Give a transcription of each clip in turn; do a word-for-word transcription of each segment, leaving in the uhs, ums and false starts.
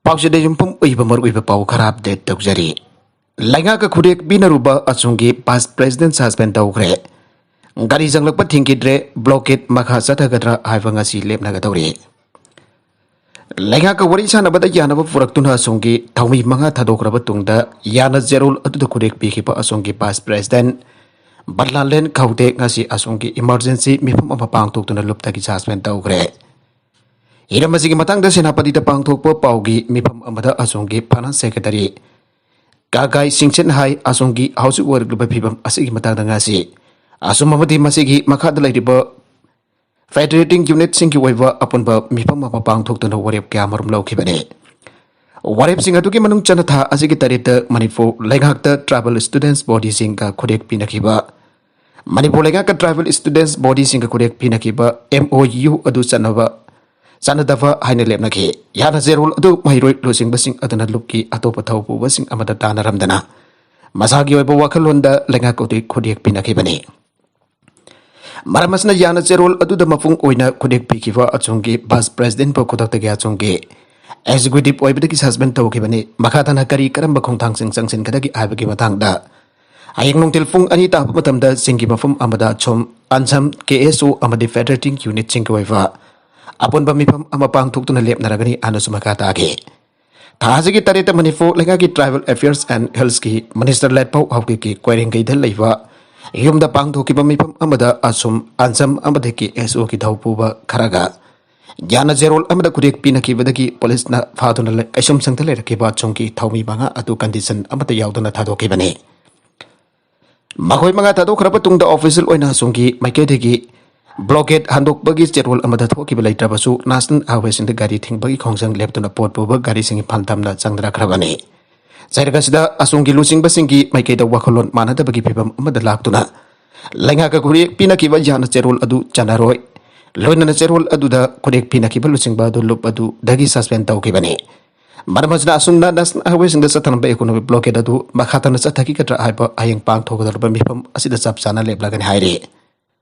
ꯄꯥꯎꯆꯦꯗ ꯌꯨꯝꯐꯝ ꯑꯣꯏꯕ ꯃꯔꯨꯑꯣꯏꯕ ꯄꯥꯎ ꯈꯔ ꯑꯞꯗꯦꯠ ꯇꯧꯖꯔꯤ꯫ ꯂꯩꯉꯥꯛꯀ ꯈꯨꯗꯦꯛ ꯄꯤꯅꯔꯨꯕ ꯑꯁꯣꯝꯒꯤ ꯚꯥꯏꯁ ꯄ꯭ꯔꯦꯁꯤꯗꯦꯟ ꯁꯁꯄꯦꯟ ꯇꯧꯈ꯭ꯔꯦ꯫ ꯒꯥꯔꯤ ꯆꯪꯂꯛꯄ ꯊꯤꯡꯈꯤꯗ꯭ꯔꯦ, ꯕ꯭ꯂꯣꯀꯦꯠ ꯃꯈꯥ ꯆꯠꯊꯒꯗ꯭ꯔꯥ ꯍꯥꯏꯕ ꯉꯁꯤ ꯂꯦꯞꯅꯒꯗꯧꯔꯤ꯫ ꯂꯩꯉꯥꯛꯀ ꯋꯥꯔꯤ ꯁꯥꯟꯅꯕꯗ ꯌꯥꯅꯕ ꯄꯨꯔꯛꯇꯨꯅ ꯑꯁꯣꯝꯒꯤ ꯊꯧꯃꯤ ꯃꯉꯥ ꯊꯥꯗꯣꯛꯈ꯭ꯔꯕ ꯇꯨꯡꯗ ꯌꯥꯅ ꯆꯦꯔꯣꯜ ꯑꯗꯨꯗ ꯈꯨꯗꯦꯛ ꯄꯤꯈꯤꯕ ꯑꯁꯣꯝꯒꯤ ꯚꯥꯏꯁ ꯄ꯭ꯔꯦꯁꯤꯗꯦꯟ ꯕꯟꯂꯥꯂꯦꯟ ꯈꯧꯗꯦ ꯉꯁꯤ ꯑꯁꯣꯝꯒꯤ ꯏꯃꯥꯔꯖꯦꯟꯁꯤ ꯃꯤꯐꯝ ꯑꯃ ꯄꯥꯡꯊꯣꯛꯇꯨꯅ ꯂꯨꯞꯇꯒꯤ ꯁꯁꯄꯦꯟ ꯇꯧꯈ꯭ꯔꯦ꯫ ꯍꯤꯔꯝ ꯑꯁꯤꯒꯤ ꯃꯇꯥꯡꯗ ꯁꯦꯅꯥꯄꯇꯤꯗ ꯄꯥꯡꯊꯣꯛꯄ ꯄꯥꯎꯒꯤ ꯃꯤꯐꯝ ꯑꯃꯗ ꯑꯁꯣꯝꯒꯤ ꯐꯥꯏꯅꯥꯟꯁ ꯁꯦꯀ꯭ꯔꯦꯇꯔꯤ ꯀꯥꯒꯥꯏ ꯁꯤꯡꯆꯦꯟ ꯍꯥꯏ ꯑꯁꯣꯝꯒꯤ ꯍꯧꯖꯤꯛ ꯑꯣꯏꯔꯛꯂꯤꯕ ꯐꯤꯕꯝ ꯑꯁꯤꯒꯤ ꯃꯇꯥꯡꯗ ꯉꯁꯤ ꯑꯁꯣꯝ ꯑꯃꯗꯤ ꯃꯁꯤꯒꯤ ꯃꯈꯥꯗ ꯂꯩꯔꯤꯕ ꯐꯦꯗꯔꯦꯇꯤꯡ ꯌꯨꯅꯤꯠꯁꯤꯡꯒꯤ ꯑꯣꯏꯕ ꯑꯄꯨꯟꯕ ꯃꯤꯐꯝ ꯑꯃ ꯄꯥꯡꯊꯣꯛꯇꯨꯅ ꯋꯥꯔꯦꯞ ꯀꯌꯥ ꯑꯃꯔꯣꯝ ꯂꯧꯈꯤꯕꯅꯤ꯫ ꯋꯥꯔꯦꯞꯁꯤꯡ ꯑꯗꯨꯒꯤ ꯃꯅꯨꯡ ꯆꯟꯅ ꯊꯥ ꯑꯁꯤꯒꯤ ꯇꯔꯦꯠꯇ ꯃꯅꯤꯄꯨꯔ ꯂꯩꯉꯥꯛꯇ ꯇ꯭ꯔꯥꯏꯕꯦꯜ ꯁ꯭ꯇꯨꯗꯦꯟꯠꯁ ꯕꯣꯗꯤꯁꯤꯡꯒ ꯈꯨꯗꯦꯛ ꯄꯤꯅꯈꯤꯕ, ꯃꯅꯤꯄꯨꯔ ꯂꯩꯉꯥꯛꯀ ꯇ꯭ꯔꯥꯏꯕꯦꯜ ꯁ꯭ꯇꯨꯗꯦꯟꯠꯁ ꯕꯣꯗꯤꯁꯤꯡꯒ ꯈꯨꯗꯦꯛ ꯄꯤꯅꯈꯤꯕ ꯑꯦꯝ ꯑꯣ ꯌꯨ ꯑꯗꯨ ꯆꯠꯅꯕ, ꯆꯠꯅꯗꯕ ꯍꯥꯏꯅ ꯂꯦꯞꯅꯈꯤ꯫ ꯌꯥꯅ ꯆꯦꯔꯣꯜ ꯑꯗꯨ ꯃꯍꯩꯔꯣꯏ ꯂꯨꯆꯤꯡꯕꯁꯤꯡ ꯑꯗꯨꯅ ꯂꯨꯞꯀꯤ ꯑꯇꯣꯞꯄ ꯊꯧ ꯄꯨꯕꯁꯤꯡ ꯑꯃꯗ ꯇꯥꯟꯅꯔꯝꯗꯅ ꯃꯁꯥꯒꯤ ꯑꯣꯏꯕ ꯋꯥꯈꯜꯂꯣꯟꯗ ꯂꯩꯉꯥꯛ ꯑꯗꯨ ꯈꯨꯗꯦꯛ ꯄꯤꯅꯈꯤꯕꯅꯤ꯫ ꯃꯔꯝ ꯑꯁꯤꯅ ꯌꯥꯅ ꯆꯦꯔꯣꯜ ꯑꯗꯨꯗ ꯃꯄꯨꯡ ꯑꯣꯏꯅ ꯈꯨꯗꯦꯛ ꯄꯤꯈꯤꯕ ꯑꯆꯨꯝꯒꯤ ꯚꯥꯏꯁ ꯄ꯭ꯔꯦꯁꯤꯗꯦꯟꯠꯄꯨ ꯈꯨꯗꯛꯇꯒꯤ ꯑꯆꯨꯝꯒꯤ ꯑꯦꯛꯖꯤꯀ꯭ꯌꯨꯇꯤꯚ ꯑꯣꯏꯕꯗꯒꯤ ꯁꯁꯄꯦꯟ ꯇꯧꯈꯤꯕꯅꯤ꯫ ꯃꯈꯥ ꯇꯥꯅ ꯀꯔꯤ ꯀꯔꯝꯕ ꯈꯣꯡꯊꯥꯡꯁꯤꯡ ꯆꯪꯁꯤꯟꯒꯗꯒꯦ ꯍꯥꯏꯕꯒꯤ ꯃꯇꯥꯡꯗ ꯍꯌꯦꯡ ꯅꯨꯡꯊꯤꯜ ꯄꯨꯡ ꯑꯅꯤ ꯇꯥꯕ ꯃꯇꯝꯗ ꯆꯤꯡꯒꯤ ꯃꯐꯝ ꯑꯃꯗ ꯁꯨꯝ ꯑꯟꯁꯝ ꯀꯦ ꯑꯦꯁ ꯑꯣ ꯑꯃꯗꯤ ꯐꯦꯗꯔꯦꯇꯤꯡ ꯌꯨꯅꯤꯠꯁꯤꯡꯒꯤ ꯑꯣꯏꯕ ꯑꯄꯨꯟꯕ ꯃꯤꯐꯝ ꯑꯃ ꯄꯥꯡꯊꯣꯛꯇꯨꯅ ꯂꯦꯞꯅꯔꯒꯅꯤ ꯍꯥꯏꯅꯁꯨ ꯃꯈꯥ ꯇꯥꯈꯤ꯫ ꯊꯥ ꯑꯁꯤꯒꯤ ꯇꯔꯦꯠꯇ ꯃꯅꯤꯄꯨꯔ ꯂꯩꯉꯥꯛꯀꯤ ꯇ꯭ꯔꯥꯏꯕꯦꯜ ꯑꯦꯐꯤꯌꯔꯁ ꯑꯦꯟ ꯍꯤꯜꯁꯀꯤ ꯃꯤꯅꯤꯁꯇꯔ ꯂꯥꯏꯠꯄꯥꯎ ꯍꯥꯎꯀꯤꯞꯀꯤ ꯀꯣꯏꯔꯦꯡꯒꯩꯗ ꯂꯩꯕ ꯌꯨꯝꯗ ꯄꯥꯡꯊꯣꯛꯈꯤꯕ ꯃꯤꯐꯝ ꯑꯃꯗ ꯑꯁꯨꯝ ꯑꯟꯁꯝ ꯑꯃꯗꯤ ꯀꯦ ꯑꯦꯁ ꯑꯣꯒꯤ ꯊꯧ ꯄꯨꯕ ꯈꯔꯒ ꯌꯥꯅ ꯆꯦꯔꯣꯜ ꯑꯃꯗ ꯈꯨꯗꯦꯛ ꯄꯤꯅꯈꯤꯕꯗꯒꯤ ꯄꯨꯂꯤꯁꯅ ꯐꯥꯗꯨꯅ ꯂꯩ-, ꯀꯩꯁꯨꯝꯁꯪꯗ ꯂꯩꯔꯛꯈꯤꯕ ꯑꯆꯨꯝꯒꯤ ꯊꯧꯃꯤ ꯃꯉꯥ ꯑꯗꯨ ꯀꯟꯗꯤꯁꯟ ꯑꯃꯠꯇ ꯌꯥꯎꯗꯅ ꯊꯥꯗꯣꯛꯈꯤꯕꯅꯤ꯫ ꯃꯈꯣꯏ ꯃꯉꯥ ꯊꯥꯗꯣꯛꯈ꯭ꯔꯕ ꯇꯨꯡꯗ ꯑꯣꯐꯤꯁꯤꯌꯦꯜ ꯑꯣꯏꯅ ꯑꯁꯣꯝꯒꯤ ꯃꯥꯏꯀꯩꯗꯒꯤ ꯕ꯭ꯂꯣꯀꯦꯠ ꯍꯟꯗꯣꯛꯄꯒꯤ ꯆꯦꯔꯣꯜ ꯑꯃꯗ ꯊꯣꯛꯈꯤꯕ ꯂꯩꯇ꯭ꯔꯕꯁꯨ ꯅꯦꯁꯅꯦꯜ ꯍꯥꯏꯋꯦꯁꯤꯡꯗ ꯒꯥꯔꯤ ꯊꯤꯡꯕꯒꯤ ꯈꯣꯡꯖꯪ ꯂꯦꯞꯇꯨꯅ ꯄꯣꯠ ꯄꯨꯕ ꯒꯥꯔꯤꯁꯤꯡꯒꯤ ꯐꯟ ꯊꯝꯅ ꯆꯪꯅꯔꯛꯈ꯭ꯔꯕꯅꯤ꯫ ꯆꯩꯔꯛ ꯑꯁꯤꯗ ꯑꯁꯣꯝꯒꯤ ꯂꯨꯆꯤꯡꯕꯁꯤꯡꯒꯤ ꯃꯥꯏꯀꯩꯗ ꯋꯥꯈꯜꯂꯣꯟ ꯃꯥꯟꯅꯗꯕꯒꯤ ꯐꯤꯕꯝ ꯑꯃꯗ ꯂꯥꯛꯇꯨꯅ ꯂꯩꯉꯥꯛꯀ ꯈꯨꯔꯦꯛ ꯄꯤꯅꯈꯤꯕ ꯌꯥꯅ ꯆꯦꯔꯣꯜ ꯑꯗꯨ ꯆꯠꯅꯔꯣꯏ꯫ ꯂꯣꯏꯅꯅ ꯆꯦꯔꯣꯜ ꯑꯗꯨꯗ ꯈꯨꯔꯦꯛ ꯄꯤꯅꯈꯤꯕ ꯂꯨꯆꯤꯡꯕ ꯑꯗꯨ ꯂꯨꯞ ꯑꯗꯨꯗꯒꯤ ꯁꯁꯄꯦꯟ ꯇꯧꯈꯤꯕꯅꯤ꯫ ꯃꯔꯝ ꯑꯁꯤꯅ ꯑꯁꯨꯝꯅ ꯅꯦꯁꯅꯦꯜ ꯍꯥꯏꯋꯦꯁꯤꯡꯗ ꯆꯠꯊꯔꯝꯕ ꯏꯀꯣꯅꯣꯃꯤꯛ ꯕ꯭ꯂꯣꯀꯦꯠ ꯑꯗꯨ ꯃꯈꯥ ꯇꯥꯅ ꯆꯠꯊꯈꯤꯒꯗ꯭ꯔꯥ ꯍꯥꯏꯕ ꯍꯌꯦꯡ ꯄꯥꯡꯊꯣꯛꯀꯗꯧꯔꯤꯕ ꯃꯤꯐꯝ ꯑꯁꯤꯗ ꯆꯞ ꯆꯥꯅ ꯂꯦꯞꯂꯒꯅꯤ ꯍꯥꯏꯔꯤ꯫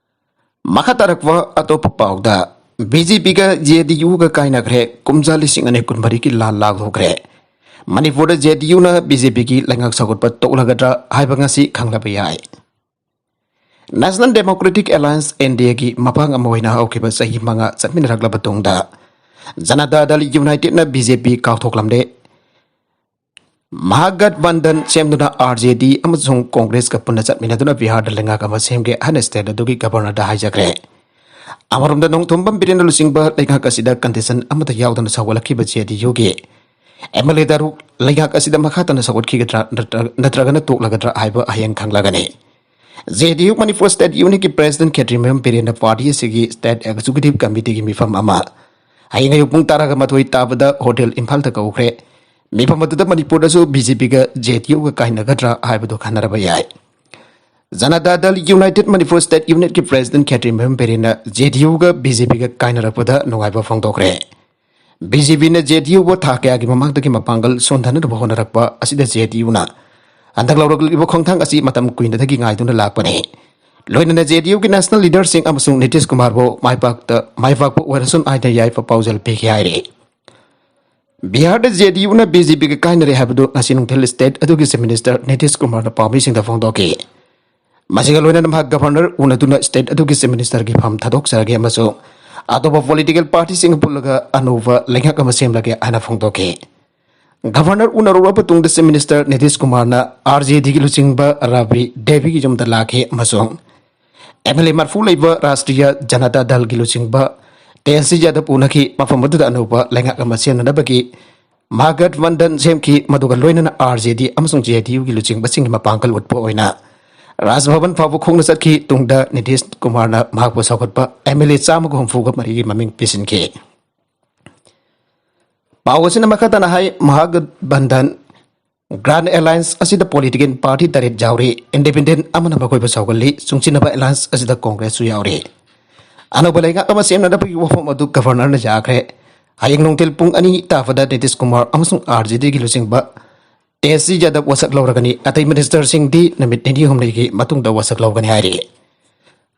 ꯃꯈꯥ ꯇꯥꯔꯛꯄ ꯑꯇꯣꯞꯄ ꯄꯥꯎꯗ, ꯕꯤ ꯖꯦ ꯄꯤꯒ ꯖꯦ ꯗꯤ ꯌꯨꯒ ꯀꯥꯏꯅꯈ꯭ꯔꯦ꯫ ꯀꯨꯝꯖꯥ ꯂꯤꯁꯤꯡ ꯑꯅꯤ ꯀꯨꯟꯃꯔꯤꯒꯤ ꯂꯥꯟ ꯂꯥꯎꯊꯣꯛꯈ꯭ꯔꯦ꯫ ꯃꯅꯤꯄꯨꯔꯗ ꯖꯦ ꯗꯤ ꯌꯨꯅ ꯕꯤ ꯖꯦ ꯄꯤꯒꯤ ꯂꯩꯉꯥꯛ ꯁꯧꯒꯠꯄ ꯇꯣꯛꯂꯒꯗ꯭ꯔꯥ ꯍꯥꯏꯕ ꯉꯁꯤ ꯈꯪꯂꯕ ꯌꯥꯏ꯫ National Democratic Alliance, N D ꯑꯦꯒꯤ ꯃꯄꯥꯡ ꯑꯃ ꯑꯣꯏꯅ ꯍꯧꯈꯤꯕ ꯆꯍꯤ ꯃꯉꯥ ꯆꯠꯃꯤꯟꯅꯔꯛꯂꯕ ꯇꯨꯡꯗ, ꯖꯅꯇꯥ ꯗꯜ ꯌꯨꯅꯥꯏꯇꯦꯗꯅ ꯕꯤ ꯖꯦ ꯄꯤ ꯀꯥꯎꯊꯣꯛꯂꯝꯂꯦ꯫ ꯃꯍꯥꯒꯠꯕꯟꯙꯟ ꯁꯦꯝꯗꯨꯅ ꯑꯥꯔ ꯖꯦ ꯗꯤ ꯑꯃꯁꯨꯡ ꯀꯣꯡꯒ꯭ꯔꯦꯁꯀ ꯄꯨꯟꯅ ꯆꯠꯃꯤꯟꯅꯗꯨꯅ ꯕꯤꯍꯥꯔꯗ ꯂꯩꯉꯥꯛ ꯑꯃ ꯁꯦꯝꯒꯦ ꯍꯥꯏꯅ ꯁ꯭ꯇꯦꯠ ꯑꯗꯨꯒꯤ ꯒꯕꯔꯅꯔꯗ ꯍꯥꯏꯖꯈ꯭ꯔꯦ꯫ ꯑꯃꯔꯣꯝꯗ, ꯅꯣꯡꯊꯣꯝꯕꯝ ꯕꯤꯔꯦꯟꯅ ꯂꯨꯆꯤꯡꯕ ꯂꯩꯉꯥꯛ ꯑꯁꯤꯗ ꯀꯟꯗꯤꯁꯟ ꯑꯃꯠꯇ ꯌꯥꯎꯗꯅ ꯁꯧꯒꯠꯂꯛꯈꯤꯕ ꯖꯦ ꯗꯤ ꯌꯨꯒꯤ ꯑꯦꯝ ꯑꯦꯜ ꯑꯦ ꯇꯔꯨꯛ ꯂꯩꯉꯥꯛ ꯑꯁꯤꯗ ꯃꯈꯥ ꯇꯥꯅ ꯁꯧꯒꯠꯈꯤꯒꯗ꯭ꯔꯥ ꯅꯠꯇ꯭ꯔ-, ꯅꯠꯇ꯭ꯔꯒꯅ ꯇꯣꯛꯂꯒꯗ꯭ꯔꯥ ꯍꯥꯏꯕ ꯍꯌꯦꯡ ꯈꯪꯂꯒꯅꯤ꯫ ꯖꯦ ꯗꯤ ꯌꯨ ꯃꯅꯤꯄꯨꯔ ꯁ꯭ꯇꯦꯠ ꯌꯨꯅꯤꯠꯀꯤ ꯄ꯭ꯔꯦꯁꯤꯗꯦꯟꯠ ꯈꯦꯇ꯭ꯔꯤꯃꯌꯨꯝ ꯕꯤꯔꯦꯟꯅ ꯄꯥꯔꯇꯤ ꯑꯁꯤꯒꯤ ꯁ꯭ꯇꯦꯠ ꯑꯦꯛꯖꯤꯀ꯭ꯌꯨꯇꯤꯕ ꯀꯃꯤꯇꯤꯒꯤ ꯃꯤꯐꯝ ꯑꯃ ꯍꯌꯦꯡ ꯑꯌꯨꯛ ꯄꯨꯡ ꯇꯔꯥꯒ ꯃꯥꯊꯣꯏ ꯇꯥꯕꯗ ꯍꯣꯇꯦꯜ ꯏꯝꯐꯥꯜꯗ ꯀꯧꯈ꯭ꯔꯦ꯫ ꯃꯤꯐꯝ ꯑꯗꯨꯗ ꯃꯅꯤꯄꯨꯔꯗꯁꯨ ꯕꯤ ꯖꯦ ꯄꯤꯒ ꯖꯦ ꯗꯤ ꯌꯨꯒ ꯀꯥꯏꯅꯒꯗ꯭ꯔꯥ ꯍꯥꯏꯕꯗꯨ ꯈꯟꯅꯔꯕ ꯌꯥꯏ꯫ ꯖꯅꯇꯥ ꯗꯜ ꯌꯨꯅꯥꯏꯇꯦꯗ ꯃꯅꯤꯄꯨꯔ ꯁ꯭ꯇꯦꯠ ꯌꯨꯅꯤꯠꯀꯤ ꯄ꯭ꯔꯦꯁꯤꯗꯦꯟꯠ ꯈꯦꯇ꯭ꯔꯤꯃꯌꯨꯝ ꯕꯤꯔꯦꯟꯅ ꯖꯦ ꯗꯤ ꯌꯨꯒ ꯕꯤ ꯖꯦ ꯄꯤꯒ ꯀꯥꯏꯅꯔꯛꯄꯗ ꯅꯨꯡꯉꯥꯏꯕ ꯐꯣꯡꯗꯣꯛꯈ꯭ꯔꯦ꯫ ꯕꯤ ꯖꯦ ꯄꯤꯅ ꯖꯦ ꯗꯤ ꯌꯨꯕꯨ ꯊꯥ ꯀꯌꯥꯒꯤ ꯃꯃꯥꯡꯗꯒꯤ ꯃꯄꯥꯡꯒꯜ ꯁꯣꯟꯊꯅꯅꯕ ꯍꯣꯠꯅꯔꯛꯄ ꯑꯁꯤꯗ ꯖꯦ ꯗꯤ ꯌꯨꯅ ꯍꯟꯗꯛ ꯂꯧꯔꯛꯂꯤꯕ ꯈꯣꯡꯊꯥꯡ ꯑꯁꯤ ꯃꯇꯝ ꯀꯨꯏꯅꯗꯒꯤ ꯉꯥꯏꯗꯨꯅ ꯂꯥꯛꯄꯅꯤ꯫ ꯂꯣꯏꯅꯅ ꯖꯦ ꯗꯤ ꯌꯨꯒꯤ ꯅꯦꯁꯅꯦꯜ ꯂꯤꯗꯔꯁꯤꯡ ꯑꯃꯁꯨꯡ ꯅꯤꯇꯤꯁ ꯀꯨꯃꯥꯔꯕꯨ ꯃꯥꯏ ꯄꯥꯛꯇ, ꯃꯥꯏ ꯄꯥꯛꯄ ꯑꯣꯏꯔꯁꯅꯨ ꯍꯥꯏꯅ ꯌꯥꯏꯐ ꯄꯥꯎꯖꯦꯜ ꯄꯤꯈꯤ ꯍꯥꯏꯔꯤ꯫ ꯕꯤꯍꯥꯔꯗ ꯖꯦ ꯗꯤ ꯌꯨꯅ ꯕꯤ ꯖꯦ ꯄꯤꯒ ꯀꯥꯏꯅꯔꯦ ꯍꯥꯏꯕꯗꯨ ꯉꯁꯤ ꯅꯨꯡꯊꯤꯜ ꯁ꯭ꯇꯦꯠ ꯑꯗꯨꯒꯤ ꯆꯤꯐ ꯃꯤꯅꯤꯁꯇꯔ ꯅꯤꯇꯤꯁ ꯀꯨꯃꯥꯔꯅ ꯄꯥꯎꯃꯤꯁꯤꯡꯗ ꯐꯣꯡꯗꯣꯛꯈꯤ꯫ ꯃꯁꯤꯒ ꯂꯣꯏꯅꯅ ꯃꯍꯥꯛ ꯒꯚꯔꯅꯔ ꯎꯅꯗꯨꯅ ꯁ꯭ꯇꯦꯠ ꯑꯗꯨꯒꯤ ꯆꯤꯐ ꯃꯤꯅꯤꯁꯇꯔꯒꯤ ꯐꯝ ꯊꯥꯗꯣꯛꯆꯔꯒꯦ ꯑꯃꯁꯨꯡ ꯑꯇꯣꯞꯄ ꯄꯣꯂꯤꯇꯤꯀꯦꯜ ꯄꯥꯔꯇꯤꯁꯤꯡꯒ ꯄꯨꯜꯂꯒ ꯑꯅꯧꯕ ꯂꯩꯉꯥꯛ ꯑꯃ ꯁꯦꯝꯂꯒꯦ ꯍꯥꯏꯅ ꯐꯣꯡꯗꯣꯛꯈꯤ꯫ ꯒꯚꯔꯅꯔ ꯎꯅꯔꯨꯔꯕ ꯇꯨꯡꯗ ꯆꯤꯐ ꯃꯤꯅꯤꯁꯇꯔ ꯅꯤꯇꯤꯁ ꯀꯨꯃꯥꯔꯅ ꯑꯥꯔ ꯖꯦ ꯗꯤꯒꯤ ꯂꯨꯆꯤꯡꯕ ꯔꯥꯕ꯭ꯔꯤ ꯗꯦꯕꯤꯒꯤ ꯌꯨꯝꯗ ꯂꯥꯛꯈꯤ ꯑꯃꯁꯨꯡ ꯑꯦꯝ ꯑꯦꯜ ꯑꯦ ꯃꯔꯐꯨ ꯂꯩꯕ ꯔꯥꯁꯇ꯭ꯔꯤꯌ ꯖꯅꯇꯥ ꯗꯜꯒꯤ ꯂꯨꯆꯤꯡꯕ ꯇꯦꯖꯁꯤ ꯌꯥꯗꯕ ꯎꯅꯈꯤ꯫ ꯃꯐꯝ ꯑꯗꯨꯗ ꯑꯅꯧꯕ ꯂꯩꯉꯥꯛ ꯑꯃ ꯁꯦꯝꯅꯅꯕꯒꯤ ꯃꯍꯥꯒꯠꯕꯟꯙꯟ ꯁꯦꯝꯈꯤ, ꯃꯗꯨꯒ ꯂꯣꯏꯅꯅ ꯑꯥꯔ ꯖꯦ ꯗꯤ ꯑꯃꯁꯨꯡ ꯖꯦ ꯗꯤ ꯌꯨꯒꯤ ꯂꯨꯆꯤꯡꯕꯁꯤꯡꯒꯤ ꯃꯄꯥꯡꯒꯜ ꯎꯠꯄ ꯑꯣꯏꯅ ꯔꯥꯖꯚꯕꯟ ꯐꯥꯎꯕ ꯈꯣꯡꯅ ꯆꯠꯈꯤ꯫ ꯇꯨꯡꯗ ꯅꯤꯇꯤꯁ ꯀꯨꯃꯥꯔꯅ ꯃꯍꯥꯛꯄꯨ ꯁꯧꯒꯠꯄ ꯑꯦꯝ ꯑꯦꯜ ꯑꯦ ꯆꯥꯝꯃꯒ ꯍꯨꯝꯐꯨꯒ ꯃꯔꯤꯒꯤ ꯃꯃꯤꯡ ꯄꯤꯁꯤꯟꯈꯤ꯫ ꯄꯥꯎ ꯑꯁꯤꯅ ꯃꯈꯥ ꯇꯥꯅ ꯍꯥꯏ, ꯃꯍꯥꯒꯠꯕꯟꯙꯟ ꯒ꯭ꯔꯥꯟ ꯑꯦꯂꯥꯌꯟꯁ ꯑꯁꯤꯗ ꯄꯣꯂꯤꯇꯤꯀꯦꯜ ꯄꯥꯔꯇꯤ ꯇꯔꯦꯠ ꯌꯥꯎꯔꯤ꯫ ꯏꯟꯗꯤꯄꯦꯟꯗꯦꯟꯠ ꯑꯃꯅ ꯃꯈꯣꯏꯕꯨ ꯁꯧꯒꯠꯂꯤ꯫ ꯆꯨꯡꯁꯤꯟꯅꯕ ꯑꯦꯂꯥꯌꯟꯁ ꯑꯁꯤꯗ ꯀꯣꯡꯒ꯭ꯔꯦꯁꯁꯨ ꯌꯥꯎꯔꯤ꯫ ꯑꯅꯧꯕ ꯂꯩꯉꯥꯛ ꯑꯃ ꯁꯦꯝꯅꯅꯕꯒꯤ ꯋꯥꯐꯝ ꯑꯗꯨ ꯒꯚꯔꯅꯔꯅ ꯌꯥꯈ꯭ꯔꯦ꯫ ꯍꯌꯦꯡ ꯅꯨꯡꯊꯤꯜ ꯄꯨꯡ ꯑꯅꯤ ꯇꯥꯕꯗ ꯅꯤꯇꯤꯁ ꯀꯨꯃꯥꯔ ꯑꯃꯁꯨꯡ ꯑꯥꯔ ꯖꯦ ꯗꯤꯒꯤ ꯂꯨꯆꯤꯡꯕ ꯇꯦꯖꯁꯤ ꯌꯥꯗꯕ ꯋꯥꯁꯛ ꯂꯧꯔꯒꯅꯤ꯫ ꯑꯇꯩ ꯃꯤꯅꯤꯁꯇꯔꯁꯤꯡꯗꯤ ꯅꯨꯃꯤꯠ ꯅꯤꯅꯤ ꯍꯨꯝꯅꯤꯒꯤ ꯃꯇꯨꯡꯗ ꯋꯥꯁꯛ ꯂꯧꯒꯅꯤ ꯍꯥꯏꯔꯤ꯫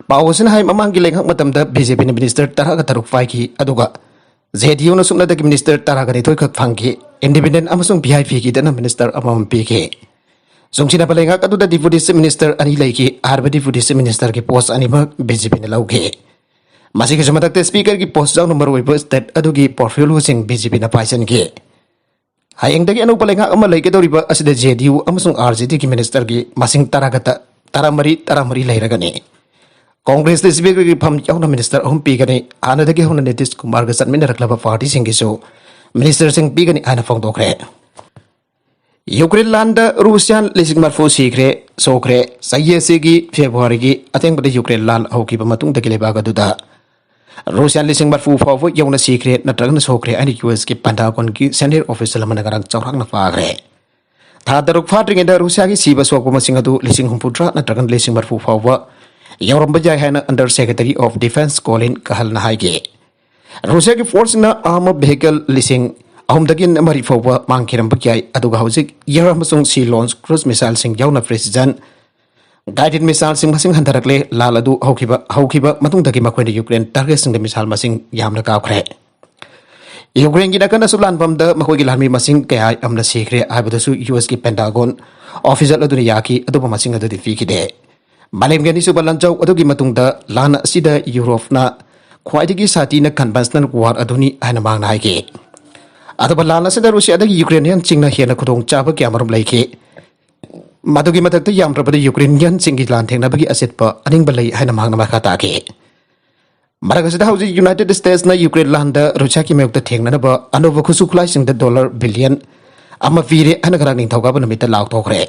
ꯄꯥꯎ ꯑꯁꯤꯅ ꯍꯥꯏ, ꯃꯃꯥꯡꯒꯤ ꯂꯩꯉꯥꯛ ꯃꯇꯝꯗ ꯕꯤ ꯖꯦ ꯄꯤꯅ ꯃꯤꯅꯤꯁꯇꯔ ꯇꯔꯥꯒ ꯇꯔꯨꯛ ꯄꯥꯏꯈꯤ, ꯑꯗꯨꯒ ꯖꯦ ꯗꯤ ꯌꯨꯅ ꯁꯨꯞꯅꯇꯒꯤ ꯃꯤꯅꯤꯁꯇꯔ ꯇꯔꯥꯒ ꯅꯤꯊꯣꯏ ꯈꯛ ꯐꯪꯈꯤ꯫ ꯏꯟꯗꯤꯄꯦꯟꯗꯦꯟ ꯑꯃꯁꯨꯡ ꯚꯤ ꯑꯥꯏ ꯄꯤꯒꯤꯗꯅ ꯃꯤꯅꯤꯁꯇꯔ ꯑꯃꯃꯝ ꯄꯤꯈꯤ꯫ ꯆꯨꯡꯁꯤꯟꯅꯕ ꯂꯩꯉꯥꯛ ꯑꯗꯨꯗ ꯗꯤꯄꯨꯇꯤ ꯆꯤꯐ ꯃꯤꯅꯤꯁꯇꯔ ꯑꯅꯤ ꯂꯩꯈꯤ꯫ ꯍꯥꯏꯔꯤꯕ ꯗꯤꯄꯨꯇꯤ ꯆꯤꯐ ꯃꯤꯅꯤꯁꯇꯔꯒꯤ ꯄꯣꯁ ꯑꯅꯤꯃꯛ ꯕꯤ ꯖꯦ ꯄꯤꯅ ꯂꯧꯈꯤ꯫ ꯃꯁꯤꯒꯤꯁꯨ ꯃꯊꯛꯇ ꯁ꯭ꯄꯤꯀꯔꯒꯤ ꯄꯣꯁ ꯌꯥꯎꯅ ꯃꯔꯨꯑꯣꯏꯕ ꯁ꯭ꯇꯦꯠ ꯑꯗꯨꯒꯤ ꯄꯣꯔꯠꯐꯣꯂꯤꯑꯣꯁꯤꯡ ꯕꯤ ꯖꯦ ꯄꯤꯅ ꯄꯥꯏꯁꯤꯟꯈꯤ꯫ ꯍꯌꯦꯡꯗꯒꯤ ꯑꯅꯧꯕ ꯂꯩꯉꯥꯛ ꯑꯃ ꯂꯩꯒꯗꯧꯔꯤꯕ ꯑꯁꯤꯗ ꯖꯦ ꯗꯤ ꯌꯨ ꯑꯃꯁꯨꯡ ꯑꯥꯔ ꯖꯦ ꯗꯤꯒꯤ ꯃꯤꯅꯤꯁꯇꯔꯒꯤ ꯃꯁꯤꯡ ꯇꯔꯥꯒ ꯇꯔꯥꯃꯔꯤ, ꯇꯔꯥꯃꯔꯤ ꯂꯩꯔꯒꯅꯤ꯫ ꯀꯣꯡꯒ꯭ꯔꯦꯁꯇ ꯁ꯭ꯄꯤꯀꯔꯒꯤ ꯐꯝ ꯌꯥꯎꯅ ꯃꯤꯅꯤꯁꯇꯔ ꯑꯍꯨꯝ ꯄꯤꯒꯅꯤ꯫ ꯍꯥꯟꯅꯗꯒꯤ ꯍꯧꯅ ꯅꯤꯇꯤꯁ ꯀꯨꯃꯥꯔꯒ ꯆꯠꯃꯤꯟꯅꯔꯛꯂꯕ ꯄꯥꯔꯇꯤꯁꯤꯡꯒꯤꯁꯨ ꯃꯤꯅꯤꯁꯇꯔꯁꯤꯡ ꯄꯤꯒꯅꯤ ꯍꯥꯏꯅ ꯐꯣꯡꯗꯣꯛꯈ꯭ꯔꯦ꯫ ꯌꯨꯀ꯭ꯔꯦꯟ ꯂꯥꯟꯗ ꯔꯨꯁꯤꯌꯥꯟ ꯂꯤꯁꯤꯡ ꯃꯔꯤꯐꯨ ꯁꯤꯈ꯭ꯔꯦ, ꯁꯣꯛꯈ꯭ꯔꯦ꯫ ꯆꯍꯤ ꯑꯁꯤꯒꯤ ꯐꯦꯕ꯭ꯔꯨꯋꯥꯔꯤꯒꯤ ꯑꯊꯦꯡꯕꯗ ꯌꯨꯀ꯭ꯔꯦꯟ ꯂꯥꯟ ꯍꯧꯈꯤꯕ ꯃꯇꯨꯡꯗꯒꯤ ꯂꯩꯕꯥꯛ ꯑꯗꯨꯗ ꯔꯨꯁꯤꯌꯥꯟ ꯂꯤꯁꯤꯡ ꯃꯔꯤꯐꯨ ꯐꯥꯎꯕ ꯌꯧꯅ ꯁꯤꯈ꯭ꯔꯦ ꯅꯠꯇ꯭ꯔꯒꯅ ꯁꯣꯛꯈ꯭ꯔꯦ ꯍꯥꯏꯅ ꯌꯨ ꯑꯦꯁꯀꯤ ꯄꯦꯟꯇꯥꯒꯣꯟꯒꯤ ꯁꯦꯅꯤꯌꯔ ꯑꯣꯐꯤꯁꯤꯌꯦꯜ ꯑꯃꯅ ꯉꯔꯥꯡ ꯆꯥꯎꯔꯥꯛꯅ ꯄꯥꯈ꯭ꯔꯦ꯫ ꯊꯥ ꯇꯔꯨꯛ ꯐꯥꯗ꯭ꯔꯤꯉꯩꯗ ꯔꯨꯁꯤꯌꯥꯒꯤ ꯁꯤꯕ ꯁꯣꯛꯄ ꯃꯁꯤꯡ ꯑꯗꯨ ꯂꯤꯁꯤꯡ ꯍꯨꯝꯐꯨꯇꯔꯥ ꯅꯠꯇ꯭ꯔꯒꯅ ꯂꯤꯁꯤꯡ ꯃꯔꯤꯐꯨ ꯐꯥꯎꯕ ꯌꯧꯔꯝꯕ ꯌꯥꯏ ꯍꯥꯏꯅ Under Secretary of Defense Colin Kahalꯅ ꯍꯥꯏꯈꯤ꯫ ꯔꯨꯁꯤꯌꯥꯒꯤ ꯐꯣꯔꯁꯁꯤꯡꯅ ꯑꯥꯔꯃꯔ ꯚꯦꯍꯤꯀꯜ ꯂꯤꯁꯤꯡ ꯑꯍꯨꯝꯗꯒꯤ ꯃꯔꯤ ꯐꯥꯎꯕ ꯃꯥꯡꯈꯤꯔꯝꯕ ꯌꯥꯏ, ꯑꯗꯨꯒ ꯍꯧꯖꯤꯛ ꯑꯦꯌꯔ ꯑꯃꯁꯨꯡ ꯁꯤ ꯂꯣꯟꯁ ꯀ꯭ꯔꯨꯖ ꯃꯤꯁꯥꯏꯜꯁꯤꯡ ꯌꯥꯎꯅ ꯄ꯭ꯔꯤꯁꯤꯖꯟ ꯒꯥꯏꯗꯦꯗ ꯃꯤꯁꯥꯏꯜꯁꯤꯡ ꯃꯁꯤꯡ ꯍꯟꯊꯔꯛꯂꯦ꯫ ꯂꯥꯟ ꯑꯗꯨ ꯍꯧꯈꯤꯕ, ꯍꯧꯈꯤꯕ ꯃꯇꯨꯡꯗꯒꯤ ꯃꯈꯣꯏꯅ ꯌꯨꯀ꯭ꯔꯦꯟ ꯇꯥꯔꯒꯦꯠꯁꯤꯡꯗ ꯃꯤꯁꯥꯏꯜ ꯃꯁꯤꯡ ꯌꯥꯝꯅ ꯀꯥꯞꯈ꯭ꯔꯦ꯫ ꯌꯨꯀ꯭ꯔꯦꯟꯒꯤ ꯅꯥꯀꯟꯗꯁꯨ ꯂꯥꯟꯐꯝꯗ ꯃꯈꯣꯏꯒꯤ ꯂꯥꯟꯃꯤ ꯃꯁꯤꯡ ꯀꯌꯥ ꯌꯥꯝꯅ ꯁꯤꯈ꯭ꯔꯦ ꯍꯥꯏꯕꯗꯨꯁꯨ ꯌꯨ ꯑꯦꯁꯀꯤ ꯄꯦꯟꯇꯥꯒꯣꯟ ꯑꯣꯐꯤꯁꯤꯌꯦꯜ ꯑꯗꯨꯅ ꯌꯥꯈꯤ, ꯑꯗꯨꯕꯨ ꯃꯁꯤꯡ ꯑꯗꯨꯗꯤ ꯄꯤꯈꯤꯗꯦ꯫ ꯃꯥꯂꯦꯝꯒꯤ ꯑꯅꯤꯁꯨꯕ ꯂꯥꯟꯖꯥꯎ ꯑꯗꯨꯒꯤ ꯃꯇꯨꯡꯗ ꯂꯥꯟ ꯑꯁꯤꯗ ꯌꯨꯔꯣꯞꯅ ꯈ꯭ꯋꯥꯏꯗꯒꯤ ꯁꯥꯊꯤꯅ ꯀꯟꯚꯦꯟꯁꯅꯦꯜ ꯋꯥꯔ ꯑꯗꯨꯅꯤ ꯍꯥꯏꯅ ꯃꯍꯥꯛꯅ ꯍꯥꯏꯈꯤ꯫ ꯑꯗꯨꯕꯨ ꯂꯥꯟ ꯑꯁꯤꯗ ꯔꯨꯁꯤꯌꯥꯗꯒꯤ ꯌꯨꯀ꯭ꯔꯦꯅꯤꯌꯟꯁꯤꯡꯅ ꯍꯦꯟꯅ ꯈꯨꯗꯣꯡꯆꯥꯕ ꯀꯌꯥꯃꯔꯨꯝ ꯂꯩꯈꯤ꯫ ꯃꯗꯨꯒꯤ ꯃꯊꯛꯇ ꯌꯥꯝꯗ꯭ꯔꯕꯗ ꯌꯨꯀ꯭ꯔꯦꯅꯤꯌꯟꯁꯤꯡꯒꯤ ꯂꯥꯟ ꯊꯦꯡꯅꯕꯒꯤ ꯑꯆꯦꯠꯄ ꯑꯅꯤꯡꯕ ꯂꯩ ꯍꯥꯏꯅ ꯃꯍꯥꯛꯅ ꯃꯈꯥ ꯇꯥꯈꯤ꯫ ꯃꯔꯛ ꯑꯁꯤꯗ ꯍꯧꯖꯤꯛ ꯌꯨꯅꯥꯏꯇꯦꯗ ꯁ꯭ꯇꯦꯠꯁꯅ ꯌꯨꯀ꯭ꯔꯦꯟ ꯂꯥꯟꯗ ꯔꯨꯁꯤꯌꯥꯒꯤ ꯃꯥꯌꯣꯛꯇ ꯊꯦꯡꯅꯅꯕ ꯑꯅꯧꯕ ꯈꯨꯠꯁꯨ ꯈꯨꯠꯂꯥꯏꯁꯤꯡꯗ ꯗꯣꯂꯔ ꯕꯤꯂꯤꯌꯟ ꯑꯃ ꯄꯤꯔꯦ ꯍꯥꯏꯅ ꯉꯔꯥꯡ ꯅꯤꯡꯊꯧꯀꯥꯕ ꯅꯨꯃꯤꯠꯇ ꯂꯥꯎꯊꯣꯛꯈ꯭ꯔꯦ꯫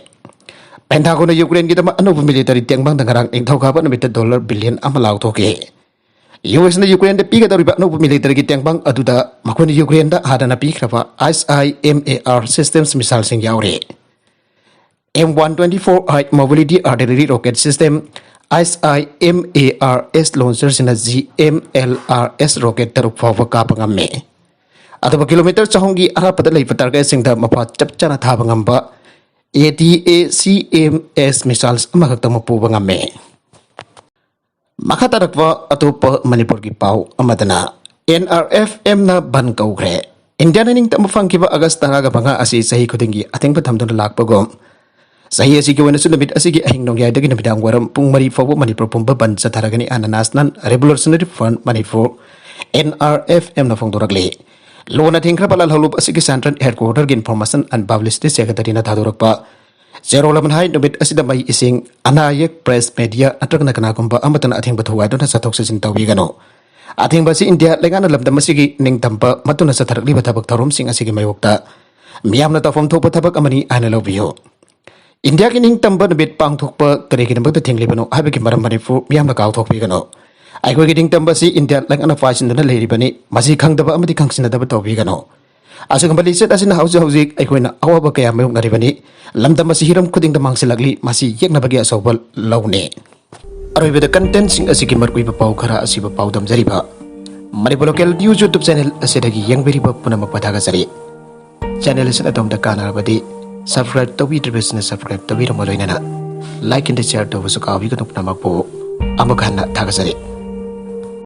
ꯄꯦꯟꯇꯥꯒꯣꯟꯅ ꯌꯨꯀ꯭ꯔꯦꯟꯒꯤꯗꯃꯛ ꯑꯅꯧꯕ ꯃꯤꯂꯤꯇꯔꯤ ꯇꯦꯡꯕꯥꯡꯗ ꯉꯔꯥꯡ ꯅꯤꯡꯊꯧꯀꯥꯕ ꯅꯨꯃꯤꯠꯇ ꯗꯣꯂꯔ ꯕꯤꯂꯤꯌꯟ ꯑꯃ ꯂꯥꯎꯊꯣꯛꯈꯤ꯫ ꯌꯨ ꯑꯦꯁꯅ ꯌꯨꯀ꯭ꯔꯦꯟꯗ ꯄꯤꯒꯗꯧꯔꯤꯕ ꯑꯅꯧꯕ ꯃꯤꯂꯤꯇꯔꯤꯒꯤ ꯇꯦꯡꯕꯥꯡ ꯑꯗꯨꯗ ꯃꯈꯣꯏꯅ ꯌꯨꯀ꯭ꯔꯦꯟꯗ ꯍꯥꯟꯅꯅ ꯄꯤꯈ꯭ꯔꯕ I S I M A R systems ꯃꯤꯁꯥꯏꯜꯁꯤꯡ ꯌꯥꯎꯔꯤ꯫ M one twenty four I mobility artillery rocket system, I S I M A R S ꯂꯣꯟꯆꯔꯁꯤꯡꯅ G M L R S rocket ꯇꯔꯨꯛ ꯐꯥꯎꯕ ꯀꯥꯞꯄ ꯉꯝꯃꯤ꯫ ꯑꯗꯨꯒ ꯀꯤꯂꯣꯃꯤꯇꯔ ꯆꯍꯨꯝꯒꯤ ꯑꯔꯥꯞꯄꯗ ꯂꯩꯕ ꯇꯥꯔꯒꯦꯠꯁꯤꯡꯗ ꯃꯄꯥ ꯆꯞ ꯆꯥꯅ ꯊꯥꯕ ꯉꯝꯕ ꯑꯦ ꯇꯤ ꯑꯦ ꯁꯤ ꯑꯦꯝ ꯑꯦꯁ ꯃꯤꯁꯥꯏꯜꯁ ꯑꯃꯈꯛꯇꯃꯛ ꯄꯨꯕ ꯉꯝꯃꯤ꯫ ꯃꯈꯥ ꯇꯥꯔꯛꯄ ꯑꯇꯣꯞꯄ ꯃꯅꯤꯄꯨꯔꯒꯤ ꯄꯥꯎ ꯑꯃꯗꯅ, ꯑꯦꯟ ꯑꯥꯔ ꯑꯦꯐ ꯑꯦꯝꯅ ꯕꯟ ꯀꯧꯈ꯭ꯔꯦ꯫ ꯏꯟꯗꯤꯌꯥꯅ ꯅꯤꯡꯇꯝꯕ ꯐꯪꯈꯤꯕ ꯑꯥꯒꯁ ꯇꯔꯥꯒ ꯃꯉꯥ ꯑꯁꯤ ꯆꯍꯤ ꯈꯨꯗꯤꯡꯒꯤ ꯑꯊꯤꯡꯕ ꯊꯝꯗꯨꯅ ꯂꯥꯛꯄꯒꯨꯝ, ꯆꯍꯤ ꯑꯁꯤꯒꯤ ꯑꯣꯏꯅꯁꯨ ꯅꯨꯃꯤꯠ ꯑꯁꯤꯒꯤ ꯑꯍꯤꯡ ꯅꯣꯡꯌꯥꯏꯗꯒꯤ ꯅꯨꯃꯤꯗꯥꯡ ꯋꯥꯏꯔꯝ ꯄꯨꯡ ꯃꯔꯤ ꯐꯥꯎꯕ ꯃꯅꯤꯄꯨꯔ ꯄꯨꯝꯕ ꯕꯟ ꯆꯠꯊꯔꯒꯅꯤ ꯍꯥꯏꯅ National Revolutionary Front Manipur, N R F ꯑꯦꯝꯅ ꯐꯣꯡꯗꯣꯔꯛꯂꯤ꯫ ꯂꯨꯅ ꯊꯤꯡꯈ꯭ꯔꯕ ꯂꯥꯜꯍꯧꯂꯨꯞ ꯑꯁꯤꯒꯤ Central Headquarter ꯒꯤ Information and Publicity Secretary ꯅ ꯊꯥꯗꯣꯔꯛꯄ ꯆꯦꯔꯣꯜ ꯑꯃꯅ ꯍꯥꯏ, ꯅꯨꯃꯤꯠ ꯑꯁꯤꯗ ꯃꯍꯩ ꯏꯁꯤꯡ, ꯑꯅꯥ ꯑꯌꯦꯛ, press, media ꯅꯠꯇ꯭ꯔꯒꯅ ꯀꯅꯥꯒꯨꯝꯕ ꯑꯃꯠꯇꯅ ꯑꯊꯤꯡꯕ ꯊꯨꯒꯥꯏꯗꯨꯅ ꯆꯠꯊꯣꯛ ꯆꯠꯁꯤꯟ ꯇꯧꯕꯤꯒꯅꯨ꯫ ꯑꯊꯤꯡꯕ ꯑꯁꯤ ꯏꯟꯗꯤꯌꯥ ꯂꯩꯉꯥꯛꯅ ꯂꯝꯗꯝ ꯑꯁꯤꯒꯤ ꯅꯤꯡꯇꯝꯕ ꯃꯇꯨꯡꯗ ꯆꯠꯊꯔꯛꯂꯤꯕ ꯊꯕꯛ ꯊꯧꯔꯝꯁꯤꯡ ꯑꯁꯤꯒꯤ ꯃꯥꯌꯣꯛꯇ ꯃꯤꯌꯥꯝꯅ ꯇꯧꯐꯝ ꯊꯣꯛꯄ ꯊꯕꯛ ꯑꯃꯅꯤ ꯍꯥꯏꯅ ꯂꯧꯕꯤꯌꯨ꯫ ꯏꯟꯗꯤꯌꯥꯒꯤ ꯅꯤꯡꯇꯝꯕ ꯅꯨꯃꯤꯠ ꯄꯥꯡꯊꯣꯛꯄ ꯀꯔꯤꯒꯤꯗꯃꯛꯇ ꯊꯤꯡꯂꯤꯕꯅꯣ ꯍꯥꯏꯕꯒꯤ ꯃꯔꯝ ꯃꯅꯤꯄꯨꯔ ꯃꯤꯌꯥꯝꯅ ꯀꯥꯎꯊꯣꯛꯄꯤꯒꯅꯨ꯫ ꯑꯩꯈꯣꯏꯒꯤ ꯅꯤꯡꯇꯝꯕ ꯑꯁꯤ ꯏꯟꯗꯤꯌꯥ ꯂꯩꯉꯥꯛꯅ ꯄꯥꯏꯁꯤꯟꯗꯨꯅ ꯂꯩꯔꯤꯕꯅꯤ꯫ ꯃꯁꯤ ꯈꯪꯗꯕ ꯑꯃꯗꯤ ꯈꯪꯁꯤꯟꯅꯗꯕ ꯇꯧꯕꯤꯒꯅꯨ꯫ ꯑꯁꯤꯒꯨꯝꯕ ꯂꯤꯆꯠ ꯑꯁꯤꯅ ꯍꯧꯖꯤꯛ ꯍꯧꯖꯤꯛ ꯑꯩꯈꯣꯏꯅ ꯑꯋꯥꯕ ꯀꯌꯥ ꯃꯥꯌꯣꯛꯅꯔꯤꯕꯅꯤ꯫ ꯂꯝꯗꯝ ꯑꯁꯤ ꯍꯤꯔꯝ ꯈꯨꯗꯤꯡꯗ ꯃꯥꯡꯁꯤꯜꯂꯛꯂꯤ꯫ ꯃꯁꯤ ꯌꯦꯛꯅꯕꯒꯤ ꯑꯆꯧꯕ ꯂꯧꯅꯤ꯫ ꯑꯔꯣꯏꯕꯗ content ꯁꯤꯡ ꯑꯁꯤꯒꯤ ꯃꯔꯨꯑꯣꯏꯕ ꯄꯥꯎ ꯈꯔ ꯑꯁꯤꯕꯨ ꯄꯥꯎꯗꯝꯖꯔꯤꯕ Manipur Local News YouTube channel ꯑꯁꯤꯗꯒꯤ ꯌꯦꯡꯕꯤꯔꯤꯕ ꯄꯨꯝꯅꯃꯛꯄꯨ ꯊꯥꯒꯠꯆꯔꯤ꯫ Channel ꯑꯁꯤꯅ ꯑꯗꯣꯝꯗ ꯀꯥꯟꯅꯔꯕꯗꯤ subscribe ꯇꯧꯕꯤꯗ꯭ꯔꯤꯕꯁꯤꯡꯅ subscribe ꯇꯧꯕꯤꯔꯝꯕ ꯂꯣꯏꯅꯅ like and share ꯇꯧꯕꯁꯨ ꯀꯥꯎꯕꯤꯒꯅꯨ꯫ ꯄꯨꯝꯅꯃꯛꯄꯨ ꯑꯃꯨꯛ ꯍꯟꯅ ꯊꯥꯒꯠꯆꯔꯤ꯫